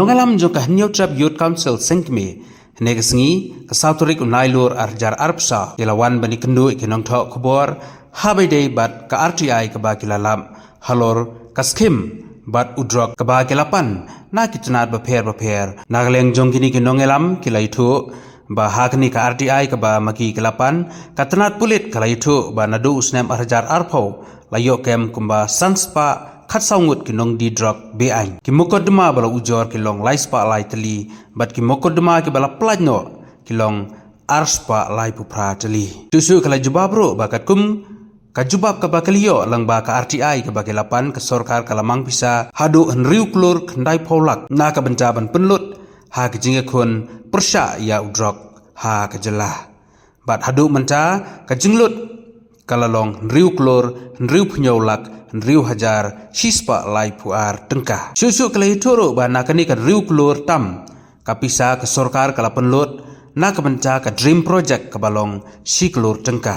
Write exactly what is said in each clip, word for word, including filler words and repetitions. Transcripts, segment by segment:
Nongïalam jong ka Hynñiewtrep Youth Council Sengkmie, hynne ka sngi, ka saw tarik u Nailur ar hajar arphew saw, ki la wan ban ïakynduh ïa ki nongthoh khubor, ha kaba ïadei bad ka R T I kaba ki la lap halor ka skhim bad u drok kaba ki la pan na ki tnat bapher bapher. Na ka liang jong kine ki nongïalam ki la ïathuh ba ha kane ka R T I kaba ma ki ki la pan, ka tnat pulit ka la ïathuh ba naduh u snem ar hajar arphew la ïoh kem kumba san spah khatsaw ngut ki nongdie drok be-aiñ. Ki mukotduma ba la ujor ki long lai spah lai tylli, bad ki mukotduma kiba la pyllait noh ki long ar spah laiphew phra tylli. Shuh shuh ka la jubab ruh ba katkum ka jubab kaba ka la ïoh lyngba ka R T I kaba ki la pan, ka sorkar ka la mang pisa haduh hynriew klur khyndaiphew lak na ka bynta ban pynlut ha ka jingïakhun pyrshah ïa u drok ha ka jylla. Bad haduh mynta ka jinglut ka la long hynriew klur hynriewphew hynñiew lak hynriew hajar shispah laiphew ar tyngka. Shuh shuh ka la ïathuh ruh ba na kane ka hynriew klur tam ka pisa ka sorkar ka la pynlut na ka bynta ka DREAM project kaba long shi klur tyngka.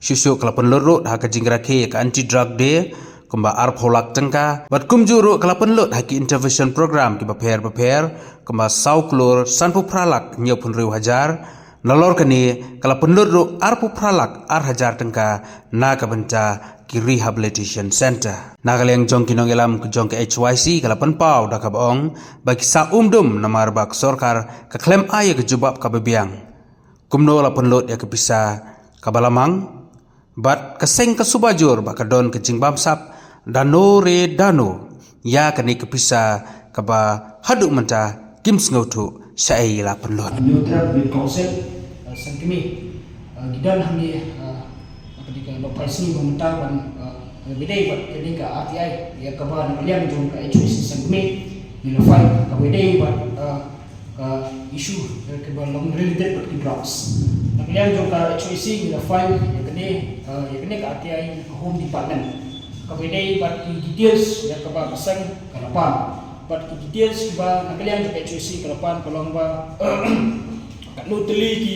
Shuh shuh ka la pynlut ruh ha ka jingrakhe ïa ka Anti Drug Day kumba arphew lak tyngka. Bad kumjuh ruh ka la pynlut ha ki intervention program kiba pher bapher kumba saw klur sanphew phra lak hynñiewphew hynriew hajar. Nalor kane ka la pynlut ruh arphew phra lak ar hajar tyngka na ka bynta ki rehabilitation center. Na ka liang jong ki nongïalam jong ka H Y C ka la pynpaw da kaba ong ba ki sah umdum namar ba ka sorkar ka khlem ai ïa ka jubab kaba biang kumno la pynlut ïa ka pisa kaba la mang. Bad ka seng ka suba jur ba ka don ka jingbamsap dano re dano ïa kane ka pisa kaba haduh mynta kim sngewthuh shaei la pynlut. Hynñiewtrep Youth Council, uh, Sengkmie, uh, ki don hangne, uh, ha kane ka lok phai sngi ba mynta ban, uh, ba ïadei bad kane ka R T I ïa kaba na ka liang jong ka H Y C Sengkmie ngi la file kaba ïadei bad, uh, ka issue, eh, kaba long related bad ki drugs. Na ka liang jong ka H Y C ngi la file ïa kane, eh, ïa kane ka R T I ïa ka Home Department. Kaba ïadei bad ki details ïa kaba ka seng ka la pan. Bad ki details kiba na ka liang jong ka H Y C ka la pan ka long ba katno tylli ki,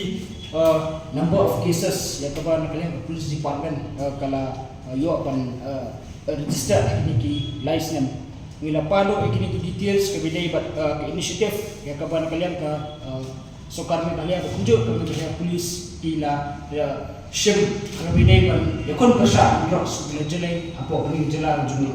eh, number of cases ïa kaba na ka liang ka Police Department, eh, ka la, eh, ïoh ban, eh, register ha kine ki lai snem. Ngi la pan ruh ïa kine ki details kaba ïadei bad, uh, ka initiative ïa kaba na ka liang ka, uh, sorkar Meghalaya bad kumjuh ka Meghalaya Police ki la, uh, shim kaba ïadei ban ïakhun pyrshah ïa drugs kaba la jyllei hapoh kane ka jylla ka jong ngi.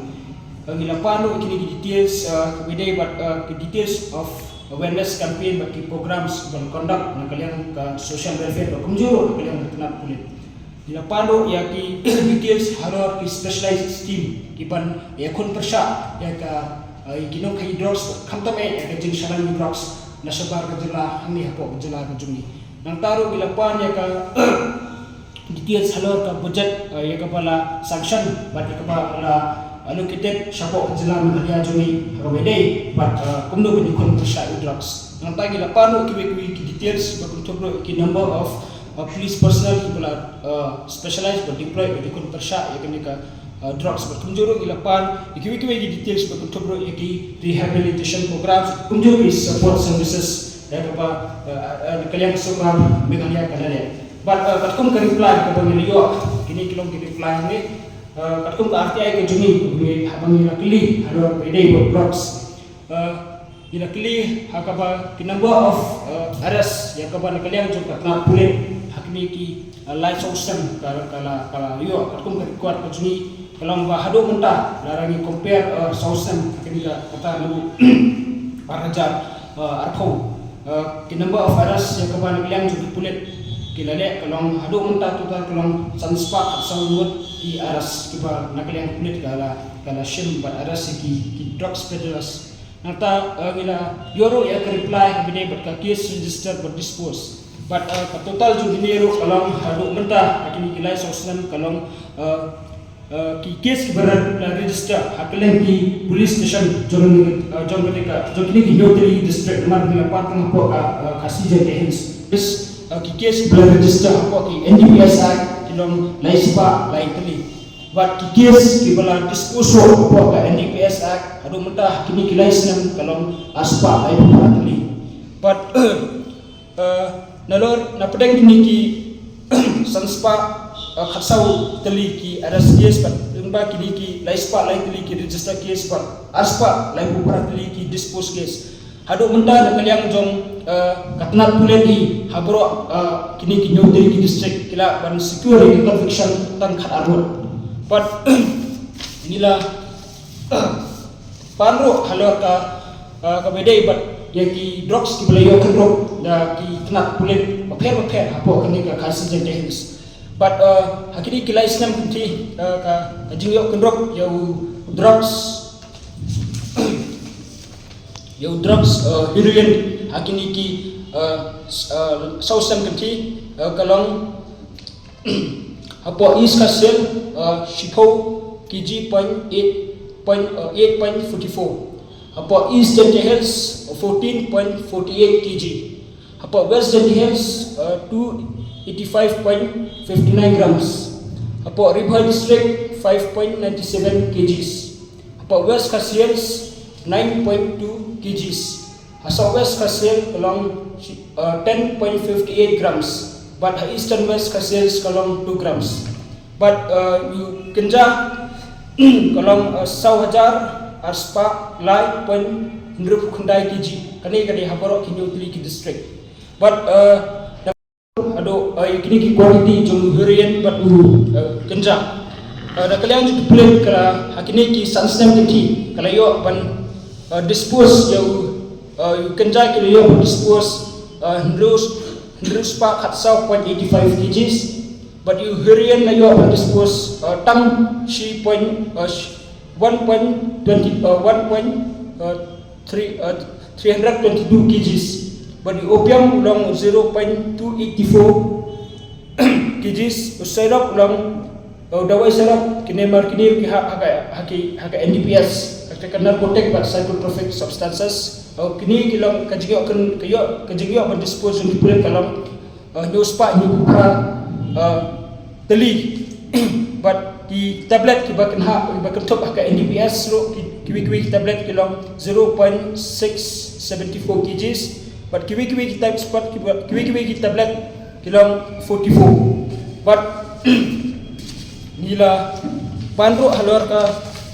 Uh, ngi la pan ruh ïa kine ki details, uh, kaba ïadei bad, uh, ki details of awareness campaign bad ki programs ban conduct na ka liang ka social welfare bad kumjuh ruh na ka liang ka tnat pulit. Ngi la pan ruh ïa ki details halor ki specialized team ki ban ïakhun pyrshah ïa ka, eh, ïa ki nongkhaïi drugs khamtam eh ïa ka jingshalan drugs na shabar ka jylla hangne hapoh ka jylla ka jong ngi. Nangta ruh ngi la pan ïa ka details halor ka budget, eh, ïa kaba la sanction bad ïa kaba la allocated shapoh ka jylla Meghalaya jong ngi ha kaba ïadei bad, eh, kumno ban ïakhun pyrshah ïa drugs. Nangta ngi la pan ruh kiwei kiwei ki details ba kynthup ruh ki number of, uh, police personnel kiba la, uh, specialize ba deploy ba ïakhun pyrshah ïa kane ka, uh, drugs bad kumjuh ruh ngi la pan ïa kiwei kiwei ki details ba kynthup ruh ïa ki rehabilitation programs kumjuh ki support services ïa kaba, uh, uh, ka liang ka sorkar Meghalaya ka la leh. Bad, uh, katkum ka reply kaba ngi la ïoh, kine ki long ki reply ne, uh, katkum ka R T I ka jong ngi, kaba ngi la kylli halor kaba ïadei bad drugs. Uh, ngi la kylli ha kaba ki number of, uh, arrest ïa kaba na ka liang jong ka tnat pulit ha kine ki, uh, lai saw snem ka, ka la, ka la ïoh katkum ka record ka jong ngi ka long ba haduh mynta lada ngi compare, uh, saw snem ha kane ka, kata naduh ar hajar, uh, arphew, uh, ki number of arrest ïa kaba na ka liang jong ki pulit ki la leh ka long haduh mynta total ka long san spah khatsaw ngut ki arrest kiba na ka liang pulit ka la, ka la shim bad arrest ïa ki, ki drugs peddlers. Nangta, eh, ngi la ïoh ruh ïa ka reply kaba ïadei bad ka case register bad dispose. Bad, eh, ka total jong kine ruh ka long haduh mynta ha kine ki lai saw snem ka long, eh, eh, ki case kiba la register ha kylleng ki police station jong, eh, jong kane ka, jong kine ki hynñiew tylli ki district, namar ngi la pan tang hapoh ka, eh, Khasi Jaintia Hills. Is, eh, ki case kiba la register hapoh ki N D P S Act ki long lai spah lai tylli. Bad ki case kiba la dispose of hapoh ka N D P S Act haduh mynta ha kine ki lai snem ka long ar spah laiphew phra tylli. Bad, eh, nalor na pdeng kine ki san spah, eh, khatsaw tylli ki arrest case bad lyngba kine ki lai spah lai tylli ki register case bad ar spah laiphew phra tylli ki dispose case. Haduh mynta na ka liang jong, eh, ka tnat pulit hi ha baroh, eh, kine ki hynñiew tylli ki district ki lah ban secure ïa ka conviction tang khatar ngut. Bad ngi la pan ruh halor ka, eh, kaba ïadei bad ïa ki drugs kiba la ïoh kynrup da ki tnat pulit bapher bapher hapoh kane ka Khasi Jaintia Hills. Bad, eh, ha kine ki lai snem kynthih, eh, ka, ka jingïoh kynrup ïa u drugs ïa u drugs, eh, heroin ha kine ki, eh, s- eh, saw snem kynthih, eh, ka long hapoh East Khasi Hills, eh, shiphew kg point eight point, eh, eight point forty four. Hapoh East Jaintia Hills, fourteen point forty eight kg. Hapoh West Jaintia Hills, uh, two eighty five point fifty nine grams. Hapoh Ri Bhoi District, five point ninety seven kgs. Hapoh West Khasi Hills, nine point two kgs. Ha South West Khasi Hills ka long, uh, ten point fifty eight grams. Bad ha Eastern West Khasi Hills ka long two grams. Bad, uh, ïa u kynja ka long, uh, saw hajar ar spah lai point hynriewphew khyndai kg. Kane ka dei ha baroh ki hynñiew tylli ki district. Bad, uh, haduh, uh, ïa kine ki quantity jong u heroin bad u, uh, kynja, uh, na ka liang jong ki pulit ka la, ha kine ki san snem kynthih ka la ïoh ban, uh, dispose ïa u, uh, ïa u kynja ki la ïoh ban dispose, uh, hynriew hynriew spah khatsaw point eighty five kgs. Bad ïa u heroin la ïoh ban dispose, uh, tang shi point, uh, sh- one point twenty, uh, one point, uh, three, uh, three hundred twenty two kgs. Bad ïa u opium u long zero point two eighty four kgs. U syrup u long, uh, dawai syrup, kine mar kine ki ha, ha ka, ha ki, ha ka N D P S, ha ka Narcotic bad Psychotropic Substances. Uh, kine ki long ka jingïoh kyn- ka ïoh ka jingïoh ban dispose jong ki pulit ka long, uh, hynñiew spah hynñiewphew phra, uh, tylli. Bad ki tablet kiba kynhap, kiba kynthup ha ka N D P S ruh, ki- kiwei kiwei ki tablet ki long zero point six seventy four kgs. Bad kiwei kiwei ki tab- spot kiba- kiwei kiwei ki tablet ki long forty four. Bad ngi la pan ruh halor ka,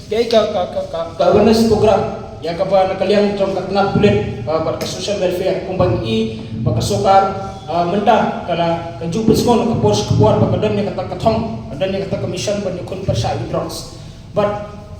ka, ka, ka, ka, ka awareness program ïa kaba na ka liang jong ka tnat pulit, uh, bad ka social welfare, kumba ngi i ba ka sorkar, uh, mynta ka la ka ju pynsngew na ka por sha ka por ba ka don ïa kata ka thong, ka don ïa kata ka mission ban ïakhun pyrshah ïa u drugs. Bad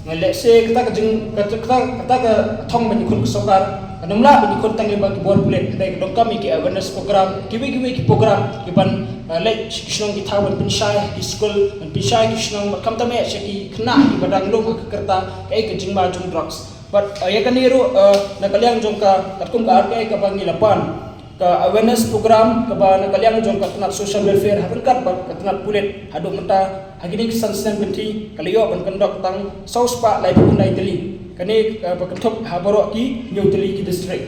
nga leh se kata ka jing- kata, kata, kata ka thong ban ïakhun ka sorkar kan ym lah ban ïakhun tang lyngba ki bor pulit, hynrei ka donkam ïa ki awareness program, kiwei kiwei ki program kiban, uh, leit sha ki shnong ki thaw ban pynshai ki skul, ban pynshai ki shnong, bad khamtam eh sha ki khynnah kiba dang lum ha ka rta kaei ka jingma jong drugs. Bad, uh, ïa kane ruh, uh, na ka liang jong ka katkum ka R T I kaba ngi la pan, ka awareness program kaba na ka liang jong ka tnat social welfare ha ryngkat bad ka tnat pulit, haduh mynta ha kine ki san snem kynthih ka la ïoh ban conduct tang saw spah laiphew khyndai tylli. Kane, uh, ba kynthup ha baroh ki hynñiew tylli ki district.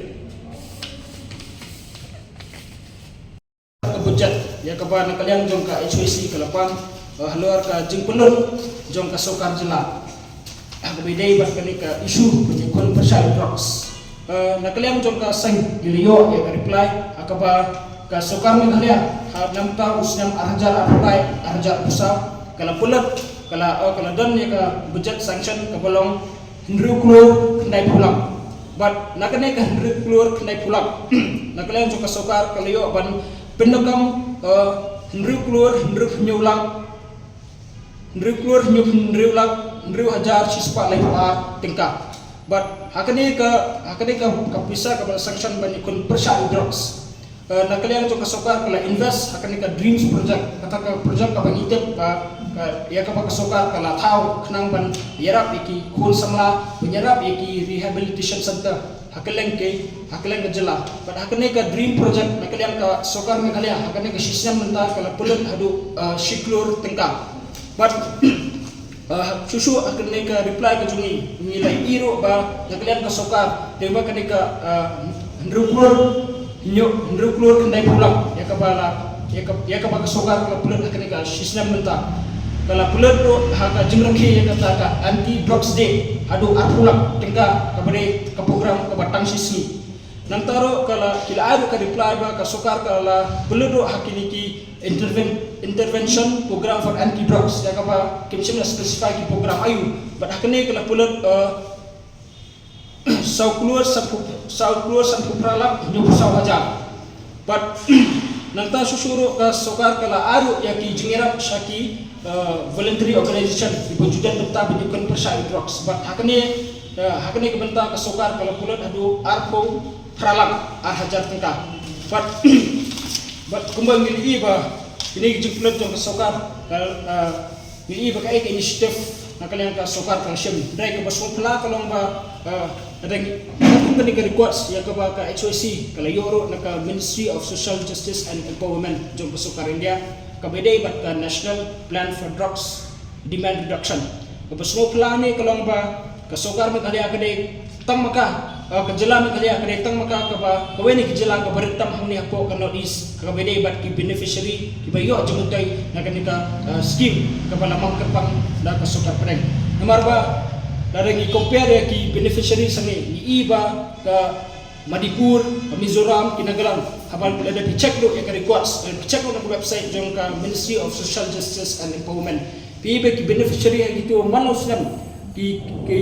Ka budget ïa kaba na ka liang jong ka H Y C ka la pan, uh, halor ka jingpynlut jong ka sorkar jylla ha kaba ïadei bad kane ka issue ban ïakhun pyrshah ïa drugs. Uh, na ka liang jong ka seng ngi la ïoh ïa ka reply ha kaba ka sorkar Meghalaya ha na ka bynta u snem ar hajar arphew lai ar hajar arphew saw ka la pynlut, ka la, uh, ka la don ïa ka budget sanction kaba long hynriew klur khyndaiphew lak. Bad na kane ka hynriew klur khyndaiphew lak, na ka liang jong ka sorkar ka la ïoh ban pyndonkam, eh, hynriew klur hynriew hynñiew lak, hynriew klur hynñiew hynriew lak hynriew hajar shispah laiphew ar tyngka. Bad ha kane ka, ha kane ka, ka pisa kaba la sanction ban ïakhun pyrshah ïa drugs. Eh, na ka liang jong ka sorkar ka la invest ha kane ka DREAMS project, kata ka project kaba ngi tip ba, eh, ïa kaba ka sorkar ka la thaw khnang ban ïarap ïa ki khun samla, ban ïarap ïa ki rehabilitation center ha kylleng ki, ha kylleng ka jylla. Bad ha kane ka DREAM project na ka liang ka sorkar Meghalaya ha kane ka shisnem mynta ka la pynlut haduh, eh, shi klur tyngka. Bad, ah, shuh shuh ha kane ka reply ka jong ngi, ngi la ïohi ruh ba na ka liang ka sorkar, tang ba kane ka, ah, hynriew klur, hynñiew, hynriew klur khyndaiphew lak ïa kaba la, ïa ka, ïa kaba ka sorkar ka la pynlut ha kane ka shisnem mynta. Ka la pynlut ruh ha ka jingrakhe ïa kata ka Anti Drugs Day haduh arphew lak tyngka, kaba dei ka program kaba tang shisngi. Nangta ruh ka la, ki la ai ruh ka reply ba ka sorkar ka la pynlut ruh ha kine ki interven- intervention program for anti drugs, ïa kaba kim shym la specify ki program aïu. Bad ha kane ka la pynlut, eh, saw klur sanphew, saw klur sanphew phra lak hynñiew phew saw hajar. Bad nangta shuh shuh ruh ka sorkar ka la ai ruh ïa ki jingïarap sha ki, eh, voluntary organization kiba ju don bynta ban ïakhun pyrshah ïa drugs. Bad ha kane, eh, ha kane ka bynta ka sorkar ka la pynlut haduh arphew phra lak ar hajar tyngka. Bad, bad kumba ngi ïohi ba kine ki jingpynlut jong ka sorkar ka, eh, ngi ïohi ba kaei ka initiative na ka liang ka sorkar ka la shim. Hynrei kaba sngewphylla ka long ba, eh, ka dang kum kane ka records ïa kaba ka H Y C ka la ïoh ruh na ka Ministry of Social Justice and Empowerment jong ka sorkar India, kaba ïadei bad ka National Plan for Drugs Demand Reduction. Kaba sngewphylla ne ka long ba ka sorkar Meghalaya ka dei tang ma ka, eh, ka jylla Meghalaya ka dei tang ma ka kaba, kawei na ki jylla kaba rit tam hangne hapoh ka North East, kaba ïadei bad ki beneficiary kiba ïoh jingmyntoi na kane ka, eh, scheme kaba la mang kyrpang da ka sorkar pdeng. Namar ba lada ngi compare ïa ki beneficiaries hangne, ngi ïohi ba ka Manipur, ka Mizoram, ki Nagaland, haba lada phi check ruh ïa ka records, lada phi check ruh na ka website jong ka Ministry of Social Justice and Empowerment, phi ïohi ba ki beneficiary ha kito man la u snem, ki, ki,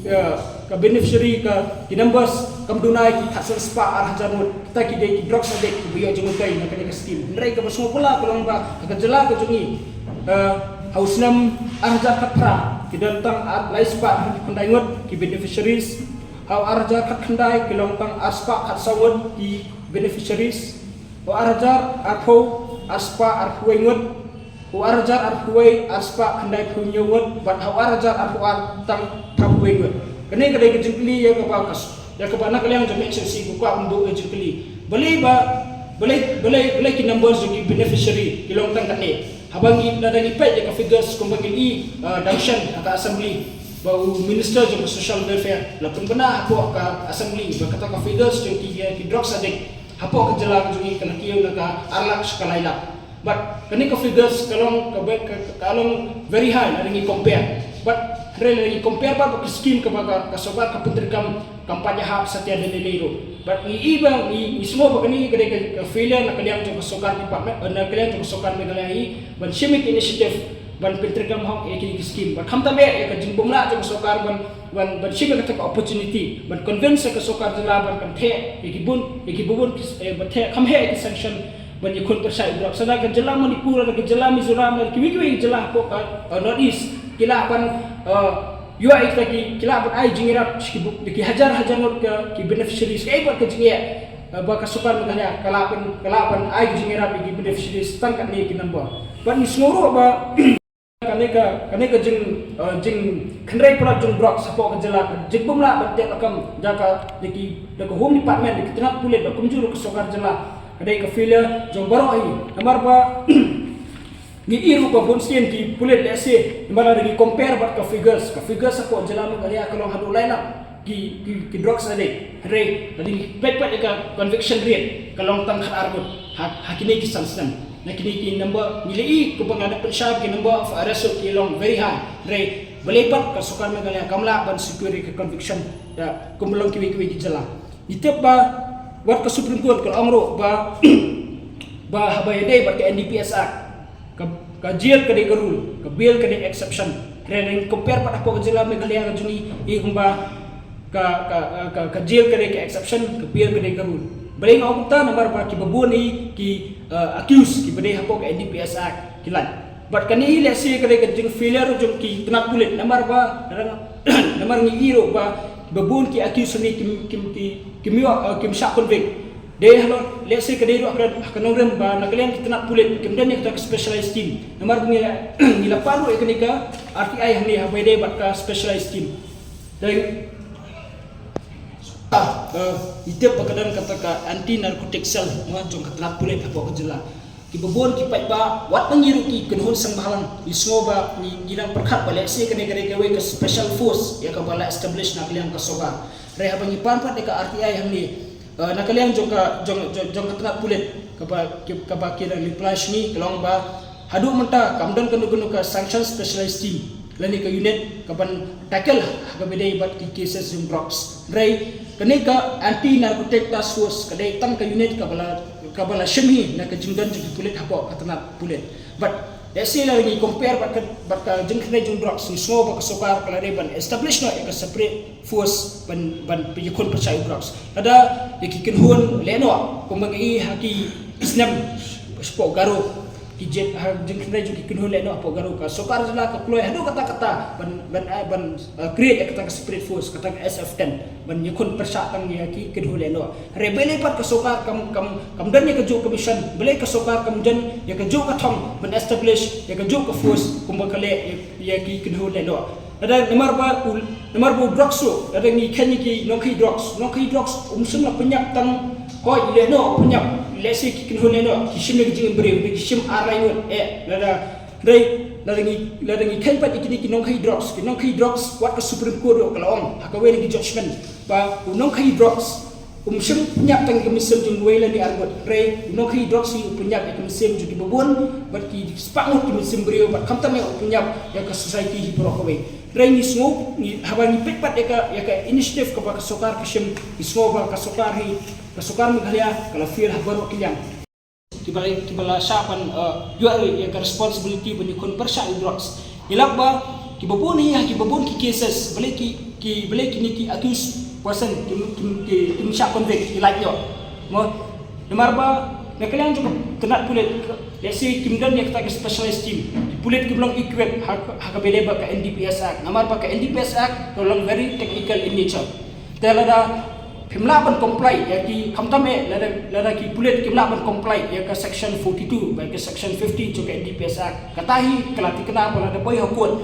eh, ka beneficiary, ka, ki numbers kam duna ïa ki khatsan spah ar hajar ngut. Kita ki dei ki drugs addict kiba ïoh jingmyntoi na kane ka scheme. Hynrei kaba sngewphylla ka long ba ha ka jylla ka jong ngi, eh, ha u snem ar hajar khatphra ki don tang ar, lai spah hynñiew phew khyndai ngut ki beneficiaries. Ha u ar hajar khatkhyndai ki long tang ar spah khatsaw ngut ki beneficiaries. Ha u ar hajar arphew, ar spah arphew wei ngut. Ha u ar hajar arphew wei, ar spah khyndai phew hynñiew ngut. Bad ha u ar hajar arphew ar tang phra phew wei ngut. Kane ka dei ka jingkylli ïa kaba ka s-, ïa kaba na ka liang jong ka H Y C ka kwah ban buh ka jingkylli. Balei ba, balei, balei, balei ki numbers jong ki beneficiary ki long tang katne? Haba ngi, lada ngi peit ïa ka figures kumba ngi ïohi, ah, dang shen ha ka assembly ba u minister jong ka social welfare la pynbna hapoh ka assembly ba kata ka figures jong ki, eh, ki drugs addict hapoh ka jylla ka jong ngi ka la kiew na ka ar lak sha ka lai lak. Bad kane ka figures ka long ka, ka, ka long very high lada ngi compare. Bad hynrei lada ngi compare bad, bad ka scheme kaba ka, ka sorkar ka pyntreikam kam pat ïahap satia de lei lei ruh. Bad ngi ïohi ba ngi, ngi sngew ba kane ka dei ka, ka failure na ka liang jong ka sorkar department, eh, na ka liang jong ka sorkar Meghalaya hi ban shim ïa ki initiative ban pyntreikam hok ïa kine ki scheme. Bad khamtam eh ïa ka jingbymlah jong ka sorkar ban, ban, ban shim ïa kata ka opportunity ban convince ïa ka sorkar jylla ban kan theh ïa ki bun, ïa ki bun, eh, ban theh kham heh ïa ki sanction ban ïakhun pyrshah ïa drugs. Lada ka jylla Manipur, lada ka jylla Mizoram, lada kiwei kiwei ki jylla hapoh ka, eh, North East ki lah ban, eh, ïoh ïa kita ki, ki lah ban ai jingïarap sha ki bu-, ki hajar hajar ngut ka, ki beneficiaries. Kaei pat ka jingeh, eh, ba ka sorkar Meghalaya ka lah ban, ka lah ban ai jingïarap ïa ki beneficiaries tang katne ki number. Bad ngi sngew ruh ba kane ka, kane ka jing, eh, jingkhynrei palat jong drugs hapoh ka jylla, ka jingbymlah ban teh lakam da ka, da ki, da ka Home Department, da ki tnat pulit, da kumjuh ruh ka sorkar jylla, ka dei ka failure jong baroh hi. Namar ba ngi ïohi ruh ba bun sien ki pulit lehse, namar lada ngi compare bad ka figures, ka figures hapoh jylla Meghalaya ka long haduh lai lak ki, ki, ki drugs addict. Hynrei lada ngi peit pat ïa ka conviction rate ka long tang khatar ngut ha, ha kine ki san snem. Na kine ki number ngi la ïohi kumba nga dang pynshai ki number of arrest ki long very high. Hynrei balei pat ka sorkar Meghalaya kam lah ban secure ïa ka conviction, ïa, kumba long kiwei kiwei ki jylla. Ngi tip ba wat ka Supreme Court ka la ong ruh ba, ba haba ïadei bad ka N D P S Act, ka, ka jail ka dei ka rule, ka bail ka dei exception. Hynrei lada ngi compare pat hapoh ka jylla Meghalaya ka jong ngi, ïohi kumba ka, ka, ka, ka jail ka dei ka exception, ka bail ka dei ka rule. Balei nga ong kumta? Namar ba kiba bun hi ki, eh, accused kiba dei hapoh ka N D P S Act ki lait. Bad kane hi lehse ka dei ka jing failure jong ki tnat pulit, namar ba, namar ngi ïohi ruh ba kiba bun ki accused hangne kim, kim, ki, kim ïoh, eh, kim shah convict. Dei halor, lehse ka dei ruh ha ka, ha ka nongrim ba na ka liang ki tnat pulit kim don ïa kata ka specialized team. Namar ngi la, ngi la pan ruh ïa kane ka R T I hangne haba ïadei bad ka specialized team. Dei, ah, eh, ngi tip ba ka don kata ka anti narcotic cell, mo, jong ka tnat pulit hapoh ka jylla. Kiba bun ki paidbah, wat na ngi ruh ki kynhun seng bhalang, ngi sngew ba ngi, ngi dang pyrkhat ba lehse kane ka dei kawei ka special force ïa kaba la establish na ka liang ka sorkar. Hynrei haba ngi pan pat ïa ka R T I hangne, eh, na ka liang jong ka, jong, jong, jong ka tnat pulit kaba, ki, kaba ki la reply sha ngi ka long ba haduh mynta kam don kano kano ka sanction specialized team lane ka unit kaban tackle ha kaba ïadei bad ki cases jong drugs. Hynrei kane ka Anti Narcotic Task Force ka dei tang ka unit kaba la, kaba la shim hi na ka jingdon jong ki pulit hapoh ka tnat pulit. Bad Let's say la ngi compare bad ka, bad ka jingkynrei jong drugs, ngi sngew ba ka sorkar ka la dei ban establish noh ïa ka separate force ban, ban ïakhun pyrshah ïa drugs. Lada ïa ki kynhun lehnoh, kumba ngi i ha ki snem shapoh Garo, ki jing, ha jingkynrei jong ki kynhun lehnoh hapoh Garo, ka sorkar jylla ka kloi haduh katta katta ban, ban, eh, ban, eh, create ïa kata ka separate force, kata ka S F ten, ban ïakhun pyrshah tang ïa ki kynhun lehnoh. Hynrei balei pat ka sorkar kam, kam, kam don ïa kajuh ka mission, balei ka sorkar kam don ïa kajuh ka thong ban establish ïa kajuh ka force kumba ka leh ïa, ïa ki kynhun lehnoh. Lada namar ba u, namar ba u drugs ruh, lada ngi kheiñ ïa ki nongkhaïi drugs, nongkhaïi drugs um shym la pynïap tang, hooid, lehnoh pynïap, let's say ki kynhun lehnoh ki shim ïa ka jingim briew, ki shim ar lai ngut, eh, lada, hynrei lada ngi, lada ngi kheiñ pat ïa kine ki nongkhaïi drugs, ki nongkhaïi drugs, wat ka Supreme Court ruh ka la ong ha kawei na ki judgment ba u nongkhaïi drugs um shym pynïap tang ïa ka mynsiem jong uwei lane ar ngut, hynrei u nongkhaïi drugs hi u pynïap ïa ka mynsiem jong kiba bun, bad ki spah ngut ki mynsiem briew, bad khamtam eh u pynïap ïa ka society hi baroh kawei. Hynrei ngi sngew, ngi, haba ngi peit pat ïa ka, ïa ka initiative kaba ka sorkar ka shim, ngi sngew ba ka sorkar hi, ka sorkar Meghalaya ka la fail ha baroh ki liang. Kiba la, kiba la shah ban, eh, ïoh ïa ka responsibility ban ïakhun pyrshah ïa drugs. Ngi lap ba kiba bun hi ha kiba bun ki cases, balei ki, ki, balei kine ki accused person kim, kim, ki, kim shah convict, ki lait ïoh. Mo, namar ba na ka liang jong ka tnat pulit, let's say, kim don ïa kata ka specialized team. Ki pulit kim long equipped ha, ha kaba ïadei bad ka N D P S Act. Namar ba ka N D P S Act ka long very technical in nature. Te lada phim lah ban comply ïa ki, khamtam eh, lada, lada ki pulit kim lah ban comply ïa ka section forty-two bad ka section fifty jong ka N D P S Act, kata hi ka la thikna ba lada poi ha court,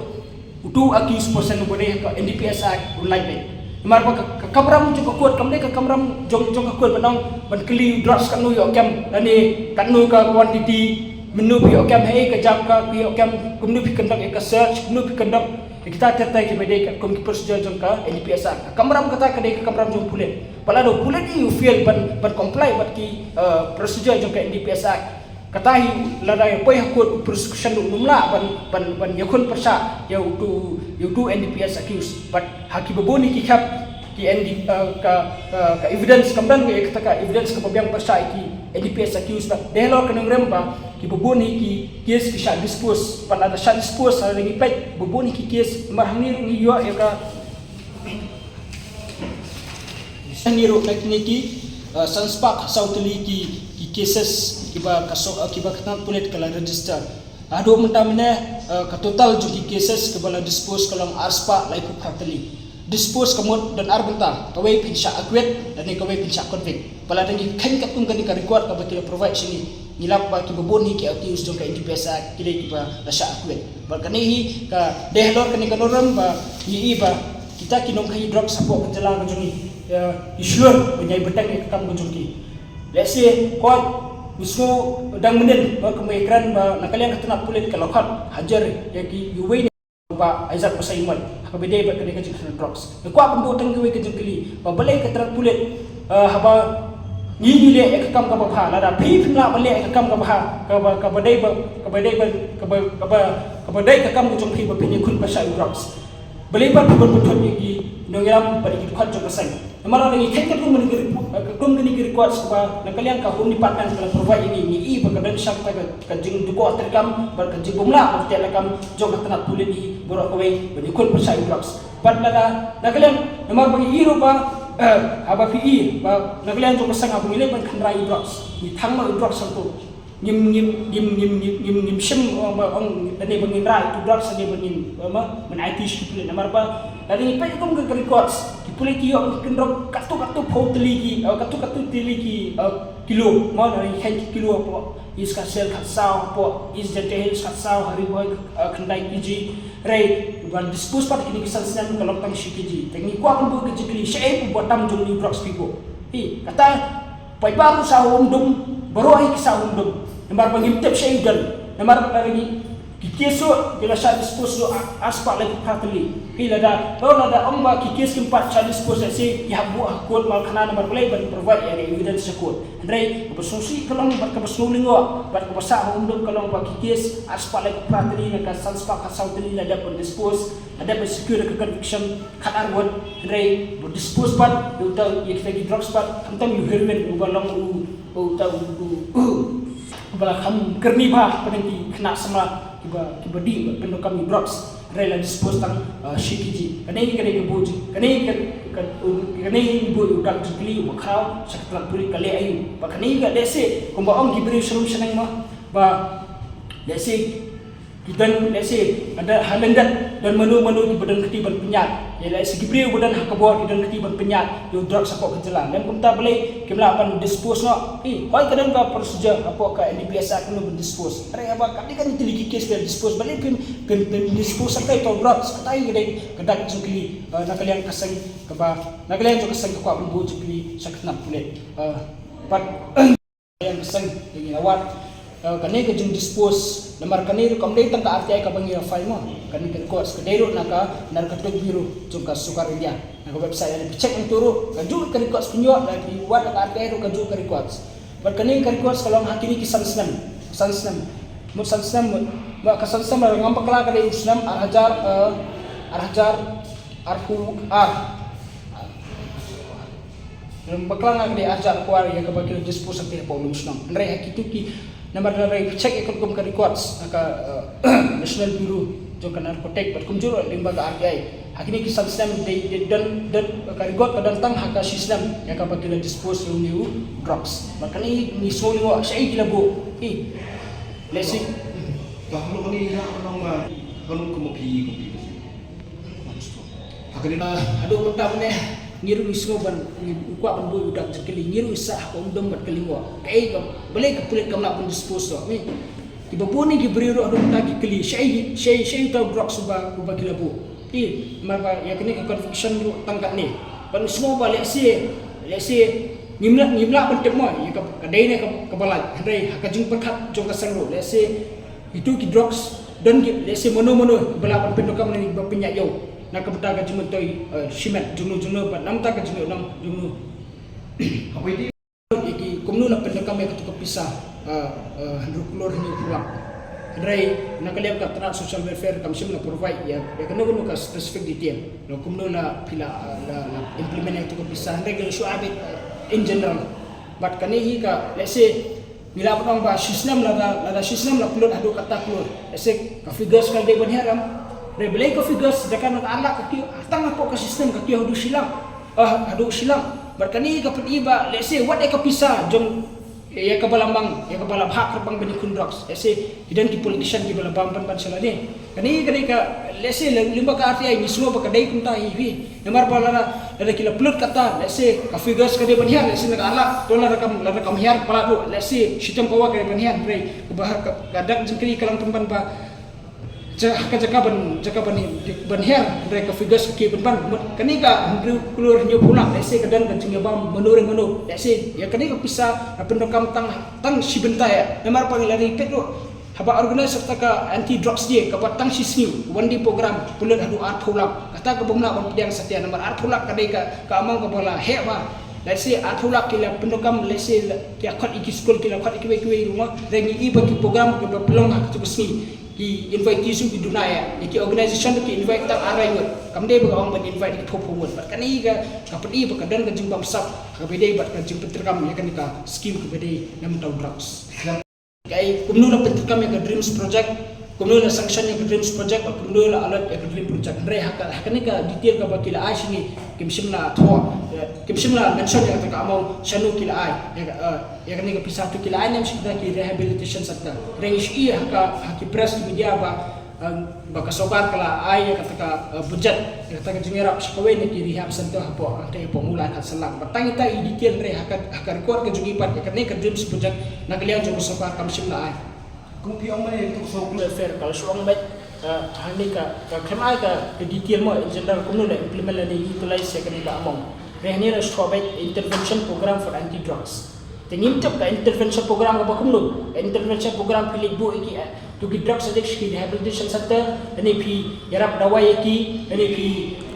utu u accused person uba dei ha ka N D P S Act un lait beit. Namar ba ka, ka kamram jong ka court kam dei ka kamram jong, jong ka court ban ong, ban kylli u drugs katno ïoh kem, lane katno ka quantity, mynno phi ïoh kem, haei ka jam ka, phi ïoh kem, kumno phi conduct ïa ka search, kumno phi conduct ïa kita ter ter kiba dei katkum ki procedure jong ka N D P S Act. Ka kamram kata ka dei ka kamram jong u pulit. Bad lada u pulit hi u fail ban, ban comply bad ki, eh, procedure jong ka N D P S Act, kata hi lada ïa poi ha court, u prosecution ruh um lah ban, ban, ban ïakhun pyrshah ïa utu, ïa utu N D P S accused. Bad ha kiba bun hi ki khap ki N D, eh, ka, ka, ka evidence kam don, ïa kata ka evidence kaba biang pyrshah ïa ki N D P S accused. Bad dei halor ka nongrim ba kiba bun hi ki case ki shah dispose. Bad lada shah dispose, lada ngi peit ba bun hi ki case, namar hangne ruh ngi ïoh ïa ka, hangne ruh na kine ki, eh, san spah saw tylli ki, ki cases kiba ka so, eh, kiba ka tnat pulit ka la register. Haduh mynta mynne, eh, ka total jong ki cases kiba la dispose ka long ar spah laiphew phra tylli. Dispose ka mut don ar bynta, kawei phin shah acquit, lane kawei phin shah convict. Bad lada ngi kheiñ katkum kane ka record kaba ki la provide sha ngi, ngi lap ba kiba bun hi ki accused jong ka N D P S Act ki dei kiba la shah acquit. Bad kane hi ka dei halor kane ka nongrim ba ngi i ba kita ki nongkhaïi drugs hapoh ka jylla ka jong ngi, eh, ki shlur ban ïai bteng ïa ka kam ka jong ki. Let's say, court, ngi sngew dang mynnin ba kumba ïakren ba na ka liang ka tnat pulit ka la khot hajar ïa ki, ïa uwei na Bah Isaac Basaiawmoit ha kaba ïadei bad kane ka jingkhanap drugs. Nga kwah ban buh tang kawei ka jingkylli ba balei ka tnat pulit, eh, haba ngi, ngi leh ïa ka kam kaba bha, lada phi phim lah ban leh ïa ka kam kaba bha, kaba, kaba dei ba, kaba dei ba, kaba, kaba, kaba dei ka kam ka jong phi ba phin ïakhun pyrshah ïa drugs, balei pat phi ban pynthut ïa ki nongïalam bad ïa ki dkhot jong ka seng? Namar lada ngi kheiñ katkum kane ka report, eh, katkum kane ka records kaba na ka liang ka Home Department ka la provide ïa ngi, ngi i ba ka don sha kata ka, ka jingdukor treikam bad ka jingbymlah ban ïateh lakam jong ka tnat pulit hi baroh kawei ban ïakhun pyrshah ïa drugs. Bad lada na ka liang, namar ba ngi i ruh ba, eh, haba phi i ba na ka liang jong ka seng haba ngi leit ban kynrei ïa drugs, ngi thang noh ïa drugs hangto. Ngim, ngim, ngim, ngim, ngim, ngim, ngim shym, ong ba, ong, lane ba ngin rah ïa utu u drugs, lane ba ngin, eh, ma, ban aiti sha ki pulit. Namar ba lada ngi peit kum ka, ka records, ki pulit ki ïoh ban kynroh katto katto phew tylli ki, eh, katto katto tylli ki, eh, kilo. Mo, lada ngi kheiñ ki kilo hapoh East Khasi Hills khatsaw, hapoh East Jaintia Hills khatsaw, ha Ri Bhoi, eh, khyndai kg. Hynrei ban dispose pat kine ki san snem ka long tang shi kg. Te ngi kwah ban buh ka jingkylli, shaei ba tam jong une u drugs phi buh? Hi, kata paidbah ruh sah ha u umdum, baroh hi ki sah ha u umdum. Namar ba ngim tip shaei u don. Namar ba ngi, ki case ruh ki la shah dispose ruh ar, ar spah laiphew phra tylli. Phi lada, lada ong ba ki case kim pat shah dispose, lehse ki hap buh ha court malkhana, namar balei? Ban provide ïa ka evidence sha court. Hynrei kaba sngewsih ka long bad kaba sngew lyngngoh bad kaba sah ha u umdum ka long ba ki case ar spah laiphew phra tylli na ka san spah khatsaw tylli la dep ban dispose, la dep ban secure ka conviction khatar ngut, hynrei ba dispose pat ïa uta, ïa kita ki drugs pat, khamtam ïa u heroin uba long u, uta u, u, u, u ba la kham kyrni bha, pynban ki khynnah samla kiba, kiba dih ban pyndonkam ïa drugs, hynrei la dispose tang, uh, shi kg. Kane ka dei ka buh, kane ka, ka, kane ka buh ïa u dak jingkylli uba khraw sha ka tnat pulit, ka leh aïu? Ba kane ka, lehse kumba ong ki briew sha rum sha neng mo, ba lehse ki don, lehse, ha lyndet don mano mano kiba don kti ban pynïaid. Ïa, lehse ki briew ba don ha ka bor ki don kti ban pynïaid ïa u drugs hapoh ka jylla. Lem kumta balei kim lah ban dispose noh? Ïa, hooid ka don ka procedure hapoh ka N D P S Act kumno ban dispose. Hynrei haba ka dei kane tylli ki case ba dispose, balei phim, phim, phim dispose ïa kato drugs? Katai ka dei ka dak jingkylli, eh, na ka liang ka seng kaba, na ka liang jong ka seng ka kwah ban buh jingkylli sha ka tnat pulit. Eh, bad ïa ka seng, ïa ngi la wad, eh, kane ka jingdispose, namar kane ruh kam dei tang ka R T I kaba ngi ïa file mo, kane ka records ka dei ruh na ka Narcotic Bureau jong ka sorkar India. Na ka website lada phi check hangto ruh, kajuh ka records phin ïoh, lada phi wad na ka R T I ruh kajuh ka records. Bad kane ka records ka long ha kine ki san snem, san snem. Mut san snem, mut, mut ka san snem la ngam bakla ka dei u snem ar hajar, eh, ar hajar arphew ar. Lem bakla nga ka dei ar hajar arphew ar ïa kaba ki la dispose ïa ka hapoh Lumshnong. Hynrei ha kito ki, namar lada phi check ïa ka rukom ka records na ka, eh, National Bureau jong ka Narcotic bad kumjuh ruh lyngba ka R T I, ha kine ki san snem dei, dei don, don ka record ka don tang ha ka shi snem ïa kaba ki la dispose ïa une u drugs. Bad kane ngi sngew lyngngoh shaei ki la buh. Ïa, lehse. Bah, kane ïa kane ma, kane kumno phi, kumno phi. Haduh mynta mynne ngi ruh ngi sngew ban, ngi kwah ban buh ïa u dak jingkylli, ngi ruh ngi sah ha ka umdom bad ka lyngngoh. Kaei ka, balei ka pulit kam lah ban dispose noh? Kiba bun ki briew ruh haduh mynta ki kylli shaei, shaei, shaei uta u drugs uba, uba ki la buh. Ïa, namar ba ïa kane ka conviction ruh tang katne. Bad ngi sngew ba lehse, lehse ngim lah, ngim lah ban tip mo ïa ka, ka dei ne ka, kaba lait. Hynrei ha ka jingpyrkhat jong ka seng ruh, lehse ito ki drugs don ki, lehse mano mano ba lah ban pyndonkam ne ba pynïaid ïa u na ka bynta ka jingmyntoi, eh, shimet jongno jongno bad na ka bynta ka jingïohnong jongno. Ïa ki kumno la pyndonkam ïa kato ka pisa, eh, eh, hynriew klur hynñiew phew lak. Hynrei na ka liang ka tnat social welfare kam shym la provide ïa, ïa kano kano ka specific detail. La kumno la phi la, eh, la, la implement ïa kato ka pisa, hynrei ki la shu ai beit, eh, in general. Bad kane hi ka, lehse ngi lah ban ong ba shi snem lada, lada shi snem la pynlut haduh katta klur, lehse ka figures ka la dei ban hiar em? Hynrei balei ka figures da ka na ka ar lak ka kiew, tang hapoh ka shi snem ka kiew haduh shi lak. Ah, haduh shi lak. Bad kane ka pyni ba lehse wat ïa ka pisa jong, ïa kaba la mang, ïa kaba la bhah kyrpang ban ïakhun drugs, lehse ki don ki politician kiba la bam pynban sha lade. Kane, kane ka, lehse lyngba ka R T I ngi sngew ba ka dei kumta hi hi. Namar ba lada, lada ki la pynlut katta, lehse ka figures ka dei ban hiar, lehse na ka ar lak, to lada kam, lada kam hiar palat ruh, lehse shitom pawa ka dei ban hiar, hynrei kaba ha ka, ka dak jingkylli ka long pynban ba ja-, ha ka jaka ban, jaka ban, ban hiar, hynrei ka figures ka kiew pynban. Mut kane ka hynriew klur hynñiew phew lak, lehse ka don ka jingïabam mano re mano, lehse ïa kane ka pisa la pyndonkam tang, tang shi bynta ïa. Namar ba ngi la ri peit ruh haba organize kata ka anti drugs day kaba tang shi sngi, one day program, pynlut haduh arphew lak. Kata ka bym lah ban pdiang satia, namar arphew lak ka dei ka, ka amount kaba la heh bha. Lehse arphew lak ki la pyndonkam, lehse la, ki la khot ïa ki skul, ki la khot ïa kiwei kiwei ruh mo. Hynrei ngi i ba ki program kiba pynlong ha kato ka sngi ki invite ki shu ki duna ïa, ïa ki organization ki invite tang ar lai ngut. Kam dei ba ka ong ban invite ki phew phew ngut. Bad kane ka, ka pyni ba ka don ka jingbamsap kaba dei bad ka jingpyntrei kam ïa kane ka scheme kaba dei na bynta u drugs. Kaei, kumno la pyntrei kam ïa ka DREAMS project, kumno la sanction ïa ka DREAMS project, bad kumno la allot ïa ka DREAM project. Hynrei ha ka, ha kane ka detail kaba ki la ai shane, kim shym la thoh, eh, kim shym la mention ïa kata ka amount shano ki la ai ïa ka, eh, ïa kane ka pisa, to ki la ai ne em sha kita ki rehabilitation center. Hynrei ngi shu i ha ka, ha ki press media ba, eh, ba ka sorkar ka la ai ïa kata ka, eh, budget, ïa kata ka jingïarap sha kawei na ki rehab center hapoh, hangtei hapoh Mawlai, Khatsan Lak. Bad tang ita i detail, hynrei ha ka, ha ka record ka jong ngi pat ïa kane ka DREAMS project na ka liang jong ka sorkar kam shym la ai. Kum phi ong mynne ïa kato ka social welfare ka la shu ong beit, eh, hangne ka, ka khlem ai ka, ka detail mo in general kumno la implement lane utilize ïa kane ka amount. Hynrei hangne la shu thoh beit intervention program for anti drugs. Te ngim tip ka intervention program kaba kumno, ka intervention program phi leit buh ïa ki, eh, to ki drugs addict sha ki rehabilitation center, lane phi ïarap dawai ïa ki, lane phi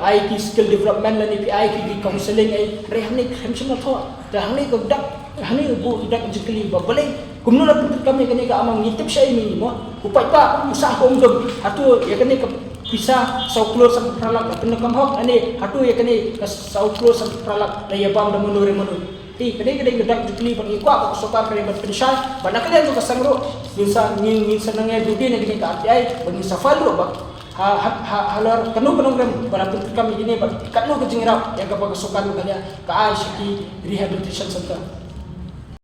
ai ki skill development, lane phi ai ki, ki counselling, eh, hynrei hangne khlem shym la thoh. Te hangne ka dak, hangne ka buh dak jingkylli ba balei, kumno la pyntrei kam ïa kane ka amount? Ngi tip shaei mynne mo? U paidbah u sah ha ka umdom. Hato ïa kane ka pisa saw klur sanphew phra lak la pyndonkam hok, lane hato ïa kane ka saw klur sanphew phra lak la ïabam da mano re mano? Te ka dei ka dei ka dak jubili ba ngi kwah ba ka sorkar ka dei ban pynshai ba na ka liang ka seng ruh ngin sa ngin ngin sa nang ïa dubi na ka dei ka R T I ba ngin sa file ruh ba ha ha ha halor kano kano rem ba la pyntikam ïa kine ba katno ka jingïarap ïa kaba ka sorkar Meghalaya ka ai sha ki rehabilitation center.